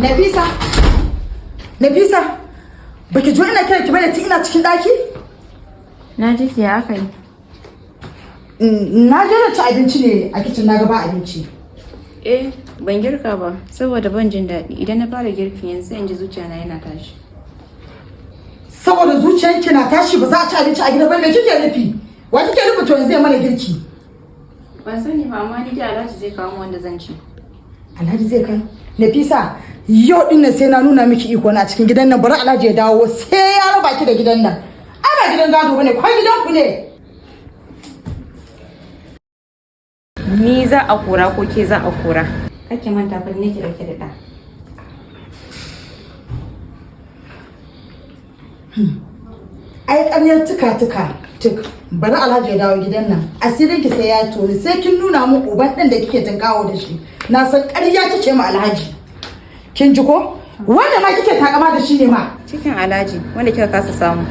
Nafisa, Nafisa, baki ji ina kira ki bane tun ina cikin daki? Na ji ki, ya aka yi? Na je na ci abinci ne a kicin, na ga ba abinci. Eh, ban girka ba saboda ban jin daɗi. Idan na fara girkin yanzu sai in ji zuciya na yana tashi. Saboda zuciyanki na tashi ba za a ci abinci a gida ba? Me kike nufi? Wa kike nufi to yanzu ya mana girki? Ban sani ba, amma ni dai Alhaji zai kawo min wanda zan ci. Alhaji zai kai. Nafisa, yau din nan sai na nuna miki iko na a cikin gidan nan. Bari Alhaji ya dawo, sai ya raba ki da gidan nan. Ai ba gidan gado bane, ko gidan ku ne? Ni za a kora ko ke za a kora? Kake manta fa ni nake dauke da ɗa. Ai ƙaryar tuka tuka tuk. Bari Alhaji ya dawo gidan nan. Asirin ki sai ya toni, sai kin nuna mun uban ɗin da kike tinkawo da shi. Na san ƙarya kike ma Alhaji. Kin ji ko? Wanda ma kike takama da shi ne ma. Cikin Alhaji wanda kika kasa samu.